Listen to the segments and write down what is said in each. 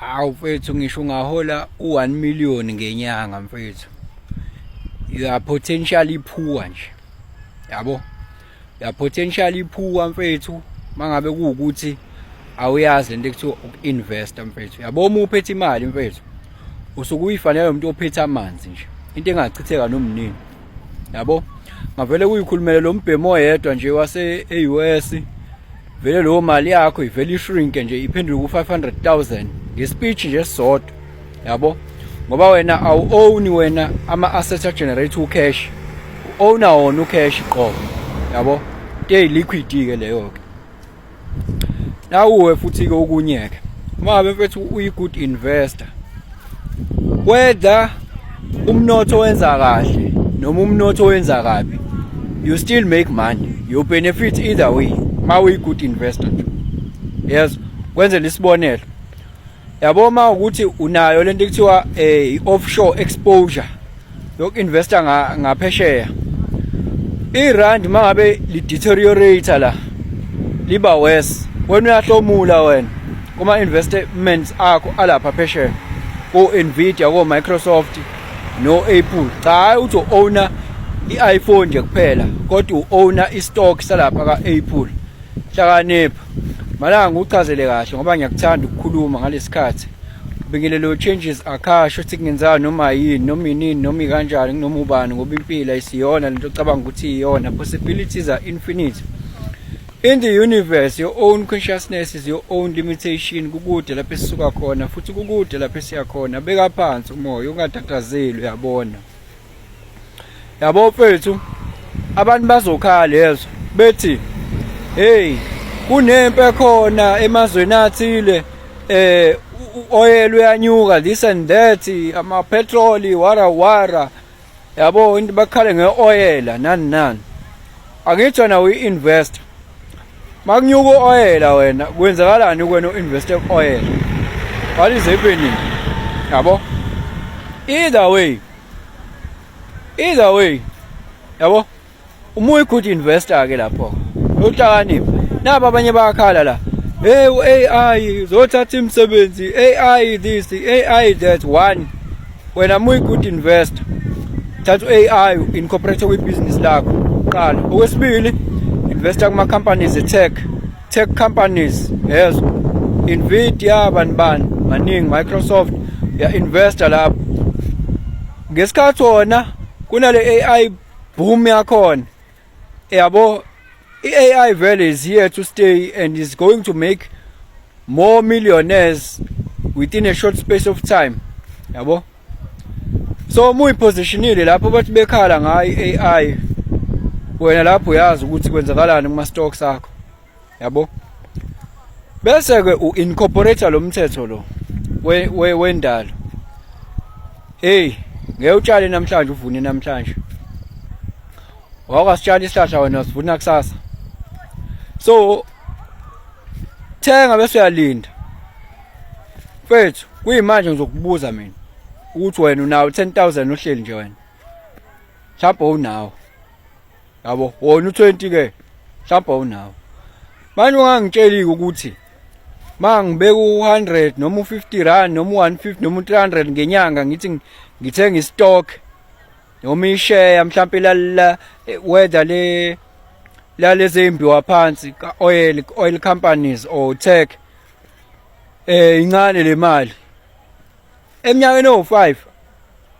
Hawu mfethu, ngisho ungahola u1 million ngenyanga mfethu, you are potentially poor nje, yabo. You are potentially poor mfethu, mangabe kuwukuthi awuyazi lento ekuthiwa uku-investa mfethu, yabo. Uma uphethe imali mfethu, usuke uyifanele umuntu ophethe amanzi nje, into engachitheka nomnini, yabo. Ngavele kuyikhulumele lo mbhemo oyedwa nje wase e-US, vele leyo mali yakho ivele ishrinke nje, iphenduke ku-500,000 ngespeech nje esisodwa, yabo, ngoba wena awu-own wena ama-assets agenerate ucash, u-owna wona ucash qobo, yabo. Into eyi-liquid-ke leyo-ke. Nawuwe futhi-ke okunye-ke, uma ngabe mfethu uyi-good investor, whether umnotho wenza kahle noma umnotho wenza kabi, you still make money, you benefit either way ma uyi-good investor nje. Yes, kwenzela isibonelo, yabo, uma ukuthi unayo lento ekuthiwa i-offshore exposure yoku-investa ngaphesheya, irand mangabe li-deteriorate la, liba worse, wena uyahlomula wena kuma investments akho alapha phesheya, ko Nvidia, ko Microsoft no Apple. Cha, hayi uthi owner i-iPhone nje kuphela, kodwa u-owner i-stock salapha ka-Apple. Hlakanipha malanga, nguchazele kahle ngoba ngiyakuthanda ukukhuluma ngalesikhathi. Bingelelo changes akasho ukuthi kungenzeka noma yini, noma inini, noma ikanjani, noma ubani, ngoba impilo ayisiyona lento ocabanga ukuthi iyona. Possibilities are infinite in the universe. Your own consciousness is your own limitation. Kukude lapho esisuka khona futhi kukude lapho esiya khona. Beka phansi umoya, ungatatazeli, uyabona, yabo mfethu. Abantu bazokhala lezo bethi, "Hey, kunempe ekhona emazweni athile, oil uyanyuka, this and that, ama petrol, wara wara," yabo, into bakhale ngeoil nani nani. Angithi wena uyi-invest, makunyuka uoil, wena kwenzakalani kuwena uinvest ku-oil? What is happening, yabo? Either way, either way, yabo, uma uyi-good investor ke lapho uhlakanipha. Naba abanye bayakhala la, "Hey, u-AI uzothatha imisebenzi, AI this, AI that." One, wena uma uyi-good investor, thatha u-AI, incorporate kwi-business lakho qala. Okwesibili, investa kuma-companies e-tech, tech companies, yes, Nvidia, bani bani, maningi, Microsoft, ya investa lapho ngesikhathi wona kunale AI boom yakhona, yabo. I-AI vele is here to stay and is going to make more millionaires within a short space of time, yabo. So uma uyipositionile lapho bathi bekhala ngayo i-AI, wena lapho uyazi ukuthi kwenzakalani kuma stocks akho, yabo. Bese ke uincorporate lo mthetho lo wendalo. Hey, ngeke utshale namhlanje uvune namhlanje. Wakasitshala isihlahla wena, sivuna kusasa. So thenga bese uyalinda mfethu. Kuyimanje ngizokubuza mina ukuthi wena unawo 10,000 uhleli nje wena, mhlawumbe unawo, yabo, wona u20 ke, mhlawumbe unawo. Manje ungangitsheli ukuthi mangibeka u100 noma u50 rand noma u150 noma u300 ngenyanga, ngithi ngithenga istock noma ishare mhlawumbe la, whether le lalezembiwa phansi ka oil, oil companies or tech, incane le mali eminyakeni ewu5.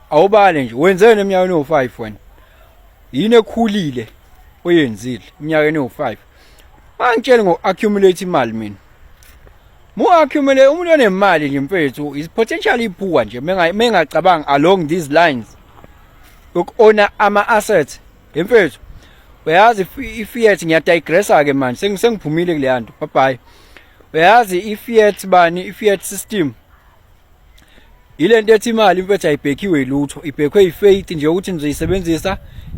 Awubale nje, wenzeni eminyakeni ewu5 wena? Yini ekhulile oyenzile eminyakeni ewu5? Mangitshele ngo-accumulate imali mina. Mu accumulate, umuntu onemali nje mfethu is potentially poor nje mengacabanga along these lines yoku-owner ama-assets mfethu. Uyazi i-fiat, ngiyadigressa ke manje, sengiphumile kule yanto, bye bye. Uyazi i-fiat bani, i-fiat system, ile nto ethi imali mfethu ayibhekhiwe lutho, ibhekhwe ifaith nje ukuthi nizoyisebenzisa,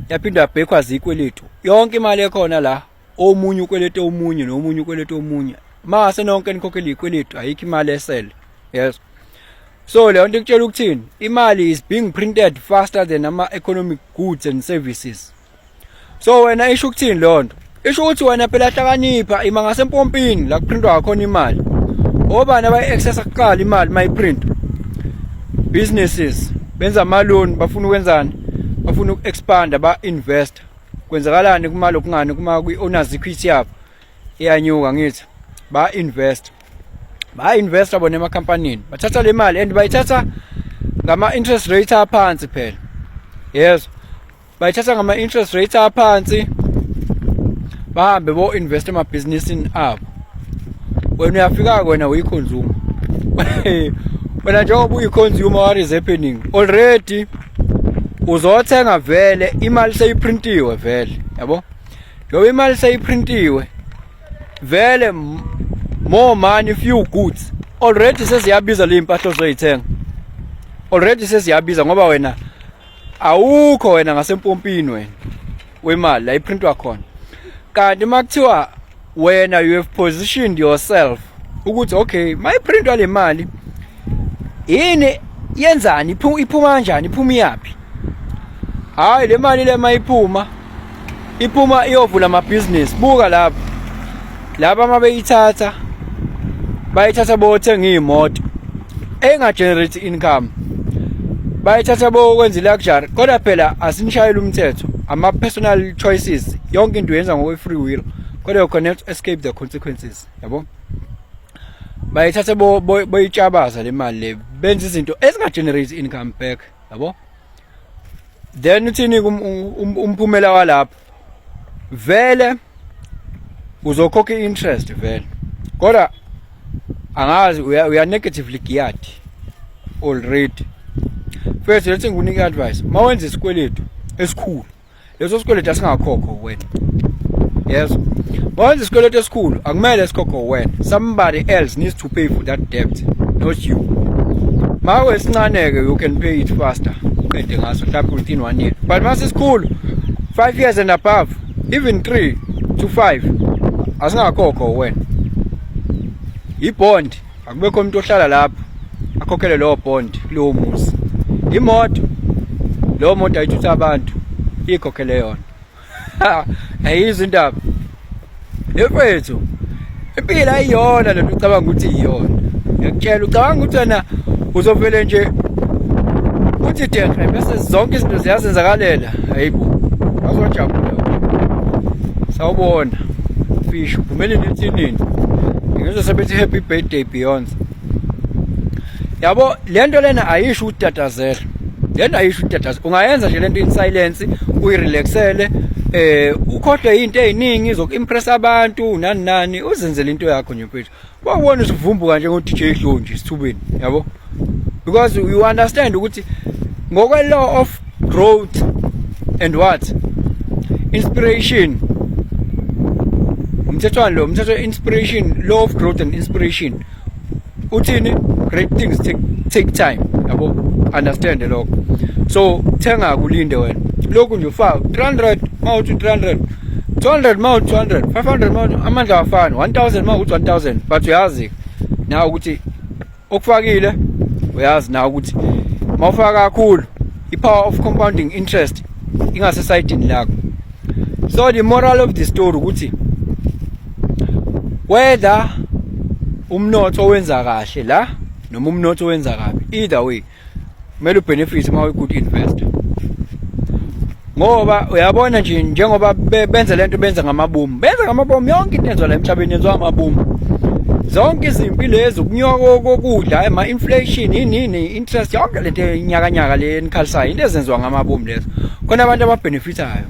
yaphinda yabhekhwa zikweletu. Yonke imali ekhona la, omunye ukweleta omunye, nomunye ukweleta omunye, mase nonke nikhokhela izikweletu, ayikho imali esele. Yes, so leyo nto ikutshela ukuthini? Imali is being printed faster than ama-economic goods and services. So wena isho ukuthini leyo nto? Isho ukuthi wena phela hlakanipha, ima ngasempompini la kuprintwa khona imali. Obani abayi-accessa kuqala imali mayiprint? Businesses benza ama-loan, bafuna ukwenzani? Bafuna uku-expanda, ba-invest. Kwenzakalani kuma lokungani kuma kwi-owners equity yabo iyanyuka, ngithi ba-invest, ba-investa bona emakhampanini, bathatha le mali and bayithatha ngama-interest rate aphansi phela. Yes, bayithatha ngama-interest rate aphansi, bahambe bo-invest emabhizinisini abo. Wena uyafika, wena uyi-consumer, wena njengoba uyi-consumer, what is happening? Already uzothenga vele, imali seyiprintiwe vele, yabo. Njengoba imali seyiprintiwe vele, more money, few goods, already seziyabiza le impahla ozoyithenga, already seziyabiza ngoba wena awukho, wena ngasempompini wena wemali la iprintwa khona. Kanti makuthiwa wena you have positioned yourself ukuthi okay, mayiprintwa le mali yini, yenzani, iphuma kanjani, iphuma iyaphi? Hayi, le mali le mayiphuma, iphuma iyovula amabhizinisi. Buka lapha, laba mabeyithatha, bayithatha bothenga iy'moto enga-generate income, bayithatha bokwenza i-luxury. Kodwa phela asinishayela umthetho, ama-personal choices, yonke into uyenza ngokwe-free will, kodwa you cannot escape the consequences, yabo. Bayithatha boyitshabaza le mali le, benza izinto ezinga-generate income back, yabo. Then uthini umphumela walapho? Vele uzokhokha i-interest vele, kodwa angazi uya negatively geared already. First, lethi ngikunika advice: mawenza isikweletu esikhulu, leso sikweletu asingakhokho wena. Yes, mawenza isikweletu esikhulu, akumele sikhokho wena. Somebody else needs to pay for that debt, not you. Makwesincane-ke, you can pay it faster, uqede ngaso mhlawumbe within one year, but masesikhulu, 5 years and above, even 3 to 5, asingakhokho wena. I-bond, akubekho umuntu ohlala lapho akhokhele lowo bond kulowo muzi. Imoto, leyo moto ayithutha abantu, ikhokhele yona. Ayizwa indaba yefethu. Impilo ayiyona lento ucabanga ukuthi iyona. Ngiyakutshela, ucabanga ukuthi wena uzovele nje uthi dehe bese zonke izinto ziyazenzakalela. Hayibo, azojabula. Sawubona fish, uphumele nethinini? Ngizwe sebethi happy birthday Beyonce, yabo. Lento lena ayisho ukutatazela, lento ayisho ukutatazela. Ungayenza nje lento in silence, uyirelaxele, ukhohlwe into eziningi zokuimpress abantu nani nani, uzenzele into yakho nje mfethu. Bawubona usivumbuka njengo DJ Hlo nje isithubeni, yabo, because you understand ukuthi ngokwe law of growth and what inspiration, umthethwani lo, umthetho inspiration, law of growth and inspiration uthini? Great things take time, yabo. Understand lokho. So thenga, kulinde wena lokhu nje, ufaka 300 mawuthi 300, 200 mawuthi 200, 500 mawuthi, amandla awafani, 1000 mawuthi 1000, but uyazi nawe ukuthi okufakile, uyazi nawe ukuthi mawufaka kakhulu, i-power of compounding interest ingasesayidini lakho. So the moral of the story ukuthi whether umnotho wenza kahle la noma umnotho wenza kabi, either way kumele ubenefit uma uyi-good investor, ngoba uyabona nje njengoba benza lento, benza ngamabomu, benza ngamabomu. Yonke into enziwa la emhlabeni yenziwa ngamabomu. Zonke izimpi lezi, ukunyuka kokudla, ama-inflation, yini, interest, yonke lento inyakanyaka le enikhalisayo, into ezenziwa ngamabomu lezo. Khona abantu ababenefitayo.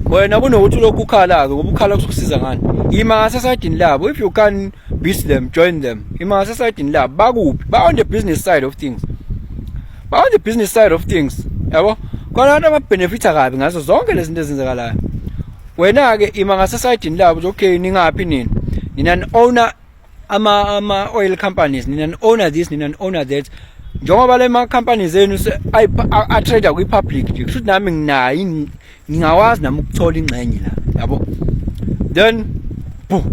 Wena kunokuthi ulokhu ukhala-ke, ngoba ukhala kuzokusiza ngani? Ima ngasesayidini labo. If you can beat them, join them. Ima ngasesayidini labo. Bakuphi? Ba on the business side of things, ba on the business side of things, yabo. Khona abantu ababenefita kabi ngazo zonke lezi zinto ezenzakalayo. Wena-ke ima ngasesayidini labo ukuthi okay, ningaphi nina? Nina ni-owner ama oil companies, nina ni-owner this, nina ni-owner that. Njengoba le ma companies enu a-trade kwi-public nje, kusho ukuthi nami nginayo, ngingawazi nami ukuthola ingxenye la, yabo. Then bu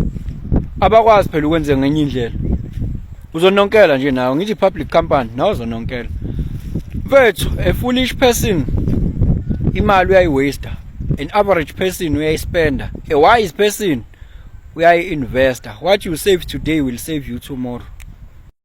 abakwazi phela ukwenza ngenye indlela, uzononkela nje nawe. Ngithi public company, nawe uzononkela mfethu. A foolish person imali uyayiwaste, an average person uyayispenda, a wise person Uyayi-investa. What you save today will save you tomorrow.